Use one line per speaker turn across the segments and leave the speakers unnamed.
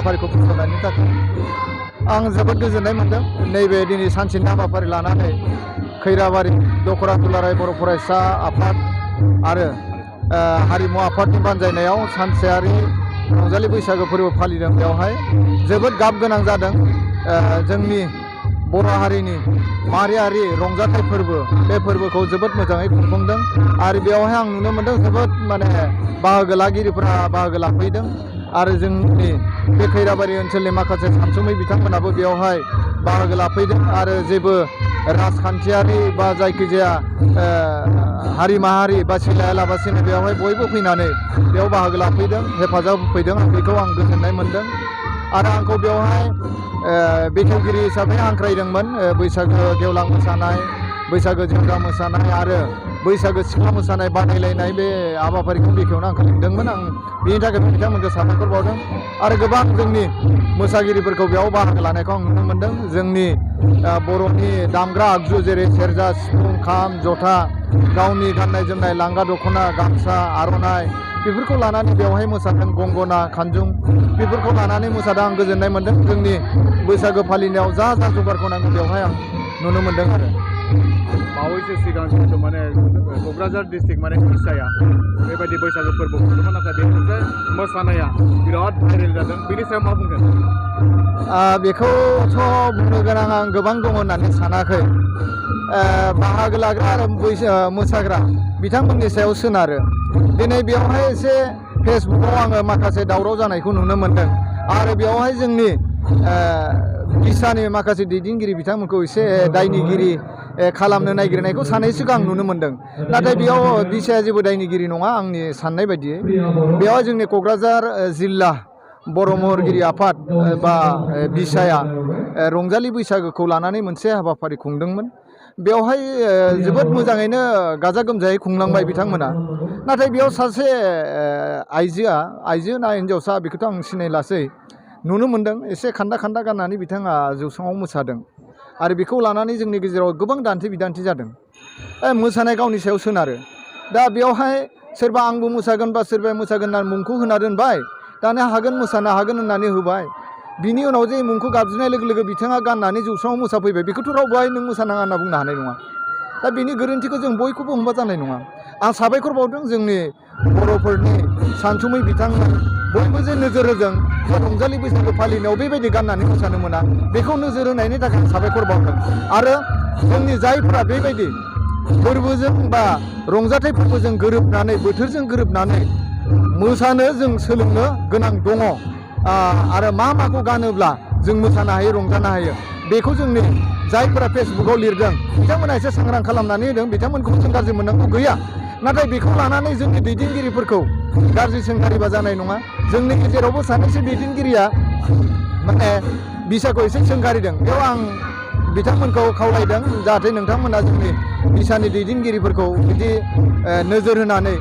हाबाफारिखौ फोसावनायनि थाखाय आं जोबोद गोजोननाय मोनदों। नैबे दिनै सानसेनि हाबाफारि लानानै खैराबारि दखरा दुलाराय बर' फरायसा आफाद आरो हारिमु आफादनि बानजायनायाव सानसेयारि रंजालि बैसागो फोरबो फालिदों। बेवहाय जोबोद गाब गोनां जादों। जोंनि बर' हारिनि माहारियारि रंजाथाइ फोरबो, बे फोरबोखौ जोबोद मोजाङै खुंफुंदों आरो बेवहाय आं नुनो मोनदों जोबोद बाहागो लागिरिफोरा बाहागो लाफैदों आरो जोंनि बे खैराबारि ओनसोलनि माखासे सानसुमै बिथांमोनाबो बेवहाय बाहागो लाफैदों आरो जेबो राजखान्थियारि बा जायखिजाया हारि माहारि बासिलायालाबासिनो बेवहाय बयबो फैनानै बेयाव बाहागो लाफैदों, हेफाजाब होफैदों। बेखौ आं गोजोननाय मोनदों आरो आंखौ बेवहाय बेखेवगिरि हिसाबै हांख्रायदोंमोन। बैसागो गेवलां मोसानाय, बैसागो जोंगा मोसानाय आरो बैसागो सिख्ला मोसानाय बादायलायनाय बे हाबाफारिखौ बेखेवनो आंखौ लिंदोंमोन। आं बेनि थाखाय बिथांमोनखौ साबायखर बावदों आरो गोबां जोंनि मोसागिरिफोरखौ बेयाव बाहागो लानायखौ आं नुनो मोनदों। जोंनि बर'नि दामग्रा आगजु जेरै सेरजा, सिफुं, खाम, जथा, गावनि गाननाय जोमनाय लांगा दख'ना, गामसा, आर'नाइ बेफोरखौ लानानै बेवहाय मोसादों। गंगना, खानजुं बेफोरखौ लानानै मोसादों। आं गोजोननाय मोनदों। जोंनि बैसागो फालिनायाव जा जगारखौ नांगौ बेवहाय आं नुनो मोनदों आरो
बावैसो सिगां जिहेतु क'क्राझार डिस्ट्रिक्ट हिसाया बेबायदि बैसागो फोरबो खुंदोंमोन, नाथाय बे मोनसे मोसानाया बिराद भाइरेल जादों। बेनि सायाव मा बुंगोन?
बेखौथ' बुंनो गोनां आं गोबां दङ होननानै सानाखै। बाहागो लाग्रा आरो मोसाग्रा बिथांमोननि सायाव सोनारो। दिनै बेवहाय एसे फेसबुकआव आङो माखासे दावराव जानायखौ नुनो मोनदों आरो बेवहाय जोंनि बिसानि माखासे दैदेनगिरि बिथांमोनखौ एसे दायनिगिरि खालामनो नागिरनायखौ सानैसोखौ आं नुनो मोनदों। नाथाय बेयाव बिसाया जेबो दायनिगिरि नङा आंनि साननाय बायदियै। बेवहाय जोंनि क'क्राझार जिल्ला बर' महरगिरि आफाद बा बिसाया रंजालि बैसागोखौ लानानै मोनसे हाबाफारि खुंदोंमोन। बेवहाय जोबोद मोजाङैनो गाजा गोमजायै खुंलांबाय बिथांमोना। नाथाय बेयाव सासे आइजो ना हिन्जावसा बेखौथ' आं सिनायलासै, नुनो मोनदों एसे खान्दा खान्दा गाननानै बिथाङा जौस्राङाव मोसादों आरो बेखौ लानानै जोंनि गेजेराव गोबां दान्थे बिदान्थे जादों। मोसानाय गावनि सायाव सोनारो। दा बेवहाय सोरबा आंबो मोसागोन बा सोरबाया मोसागोन होननानै मुंखौ होना दोनबाय, दानो हागोन मोसानो हागोन होननानै होबाय। बिनि उनाव जे मुंखौ गाबज्रिनाय लोगो लोगो बिथाङा गाननानै जौस्राङाव मोसाफैबाय, बेखौथ' रावबोहाय नों मोसानाङा होनना बुंनो हानाय नङा। दा बिनि गोरोन्थिखौ जों बयखौबो हमबा जानाय नङा। आं साबायखर बावदों जोंनि बर'फोरनि सानसुमै बिथांमोन बयबो जे नोजोर होदों रंजालि बैसागो फालिनायाव बेबायदि गाननानै मोसानो मोना, बेखौ नोजोर होनायनि थाखाय साबायखर बावदों। आरो जोंनि जायफोरा बेबायदि फोरबोजों बा रंजाथाइ फोरबोजों गोरोबनानै, बोथोरजों गोरोबनानै मोसानो जों सोलोंनो गोनां दङ आरो माखौ गानोब्ला जों मोसानो हायो, रंजानो हायो, बेखौ जोंनि जायफोरा फेसबुकाव लिरदों बिथांमोना एसे सांग्रां खालामनानै होदों। बिथांमोनखौ जों गाज्रि मोननांगौ गैया। नाथाय बेखौ लानानै जोंनि दैदेनगिरिफोरखौ गाज्रि सोंखारिबा जानाय नङा। जोंनि गेजेरावबो सानैसो दैदेनगिरिया बिसाखौ एसे सोंखारिदों। बेयाव आं बिथांमोनखौ खावलायदों जाहाथे नोंथांमोना जोंनि बिसानि दैदेनगिरिफोरखौ बिदि नोजोर होनानै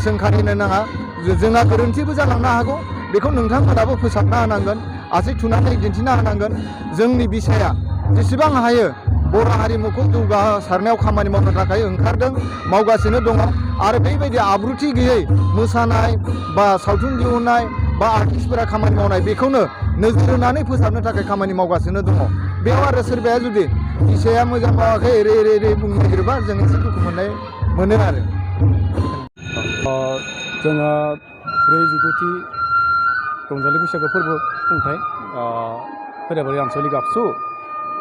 सोंखारिनो नाङा। जोंहा गोरोन्थिबो जालांनो हागौ, बेखौ नोंथांमोनाबो फोसाबना होनांगोन, आसि थुनानै दिन्थिना होनांगोन। जोंनि बिसाया जेसेबां हायो बर' हारिमुखौ जौगासारनायाव खामानि मावनो थाखाय ओंखारदों, मावगासिनो दङ आरो बेबायदि आब्रुथि गैयै मोसानाय बा सावथुन दिहुननाय बा आर्टिस्टफोरा खामानि मावनाय बेखौनो नोजोर होनानै फोसाबनो थाखाय खामानि मावगासिनो दङ। बेयाव आरो सोरबाया जुदि बिसाया मोजां मावाखै ओरै बुंनो नागिरोबा जों एसे दुखु मोनो आरो।
जोङो 46थि रंजालि बैसागो फोरबो खुंथाय खैराबारि आनसलिक आबसु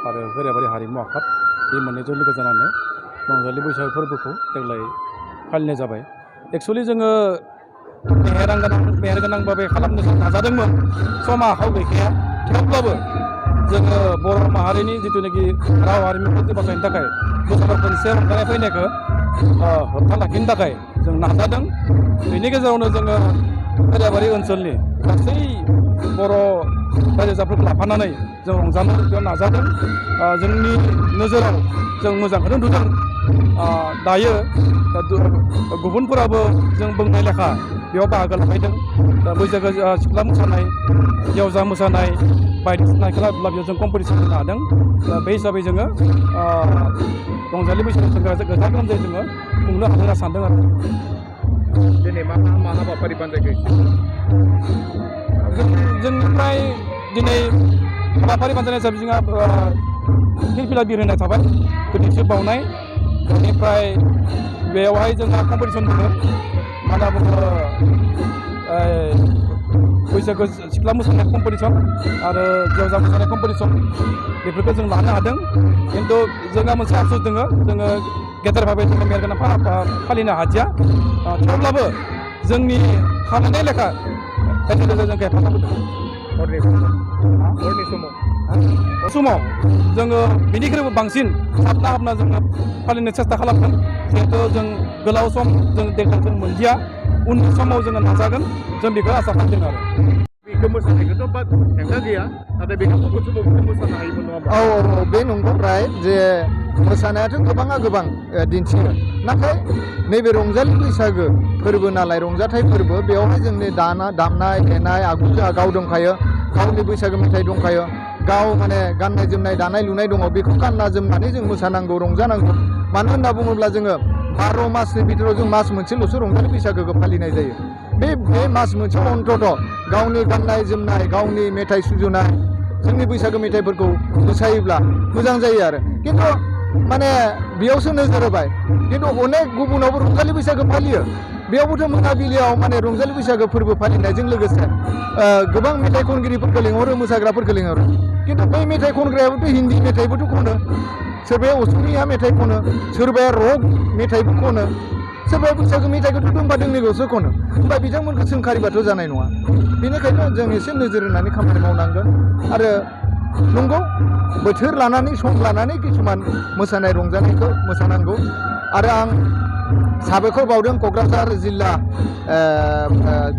आरो खैराबारि हारिमु आफाद बे मोननैजों लोगो जानानै रंजालि बैसागो फोरबोखौ देग्लाय फालिनाय जाबाय। एक्सुवेलि जोङो मेहेरगोनांबाबो खालामनो नाजादोंमोन, समा आखायाव गैखाया। थेवब्लाबो जोङो बर' माहारिनि जिथुनाखि राव हारिमुखौ बासायनो थाखाय बोसोराव खनसे रंजानाय फैनायखौ होबथा लाखिनो थाखाय जों नाजादों। बेनि गेजेरावनो जोङो खैराबारि ओनसोलनि गासै बर' रायजोफोरखौ लाफानानै जों रंजानो नाजादों। जोंनि नोजोराव जों मोजांखौनो नुदों। दायो गुबुनफोराबो जों बुंनाय लेखा बेयाव बाहागो लाफैदों। बैसागो सिख्ला मोसानाय, जेवजा मोसानाय बायदिसिना खेला दुला बेयाव जों कम्पिटिसन होनो हादों। बे हिसाबै जोङो रंजालि बैसागो गाजा गोमजायै जोङो खुंनो हागोन होनना सानदों आरो।
दिनै मा हाबाफारि बानजायखो?
जोंनिफ्राय दिनै हाबाफारि बानजायनाय हिसाबै जोंहा फिरफिला बिर होनाय थाबाय गोथैसो बावनाय बेनिफ्राय बेयावहाय जोंहा कम्पिटिसन दङ मा होनना बुङो बैसागो सिख्ला मोसानाय कम्पिटिसन आरो जेवजा मोसानाय कम्पिटिसन बेफोरखौ जों लानो हादों खिन्थु जोंहा मोनसे आफसुस दङ जोङो गेदेर भाबै जोङो मेरगोना फालिनो हादिया थेवब्लाबो जोंनि हानाय लेखा जों हेफाजाब होदों हरनि समाव जोङो बेनिख्रुइबो बांसिन हाबना हाबना जोङो फालिनो सेस्था खालामदों जिहेथु जों गोलाव सम जों देग्लाय जों मोनदिया उननि समाव जोङो नाजागोन जों बेखौ आसा खालामदों आरो
बेखौ मोसानायखौथ' बाद हेंथा गैया नाथाय बेखौ गुबुन समाव मोसानो हायोमोन नङा
औ बे नंगौ फ्राय जे मोसानायाथ' गोबाङा गोबां दिन्थियो नाथाय नैबे रंजालि बैसागो फोरबो नालाय रंजाथाइ फोरबो बेवहाय जोंनि दामनाय देनाय आगजु जोंहा गाव दंखायो गावनि बैसागो मेथाइ दंखायो गाव माने गाननाय जोमनाय दानाय लुनाय दङ बेखौ गानना जोमनानै जों मोसानांगौ रंजानांगौ मानो होनना बुङोब्ला जोङो 12 मासनि बिथोराव जों मास मोनसेल'सो रंजालि बैसागोखौ फालिनाय जायो बे मास मोनसेयाव अन्तत गावनि गाननाय जोमनाय गावनि मेथाइ सुजुनाय जोंनि बैसागो मेथाइफोरखौ मोसायोब्ला मोजां जायो आरो खिन्थु माने बेयावसो नोजोर होबाय खिन्थु अनेक गुबुनावबो रंजालि बैसागो फालियो बेयावबोथ' मोनाबिलियाव माने रंजालि बैसागो फोरबो फालिनायजों लोगोसे गोबां मेथाइ खनगिरिफोरखौ लिंहरो मोसाग्राफोरखौ लिंहरो खिन्थु बै मेथाइ खनग्रायाबोथ' हिन्दी मेथाइबोथ' खनो सोरबाया असमिया मेथाइ खनो सोरबाया रक मेथाइबो खनो सोरबाया बैसागो मेथाइखौथ' दोंबा दोंनैल'सो खनो होमबा बिथांमोनखौ सोंखारिबाथ' जानाय नङा बेनिखायनो जों एसे नोजोर होनानै खामानि मावनांगोन आरो नंगौ बोथोर लानानै सम लानानै किसुमान मोसानाय रंजानायखौ मोसानांगौ आरो आं साबायखर बावदों क'क्राझार जिल्ला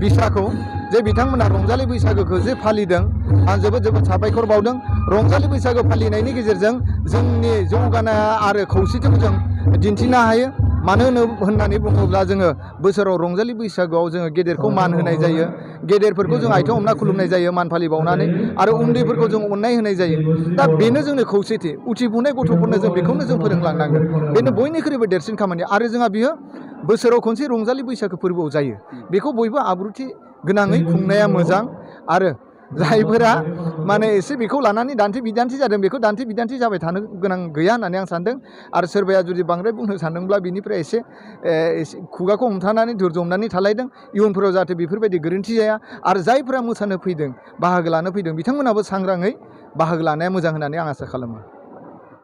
बिसाखौ जे बिथांमोना रंजालि बैसागोखौ जे फालिदों आं जोबोद साबायखर बावदों रंजालि बैसागो फालिनायनि गेजेरजों जोंनि जौगानाय आरो खौसेथिखौ जों दिन्थिनो हायो मानो होननानै बुङोब्ला जोङो बोसोराव रंजालि बैसागोआव जोङो गेदेरखौ मान होनाय जायो गेदेरफोरखौ जों आथिं हमना खुलुमनाय जायो मान फालिबावनानै आरो उन्दैफोरखौ जों अननाय होनाय जायो दा बेनो जोंनि खौसेथि उथिफुनाय गथ'फोरनो जों बेखौनो जों फोरोंलांनांगोन बेनो बयनिख्रुइबो देरसिन खामानि आरो जोंहा बियो बोसोराव खनसे रंजालि बैसागो फोरबोआव जायो बेखौ बयबो आब्रुथि गोनाङै खुंनाया मोजां आरो जायफोरा माने एसे बेखौ लानानै दान्थे बिदान्थि जादों बेखौ दान्थे बिदान्थि जाबाय थानो गोनां गैया होननानै आं सानदों आरो सोरबाया जुदि बांद्राय बुंनो सानदोंब्ला बिनिफ्राय एसे खुगाखौ हमथानानै धोर्ज हमनानै थालायदों इयुनफोराव जाहाथे बेफोरबायदि गोरोन्थि जाया आरो जायफोरा मोसानो फैदों बाहागो लानो फैदों बिथांमोनाबो सांग्राङै बाहागो लानाया मोजां होननानै आं आसा खालामो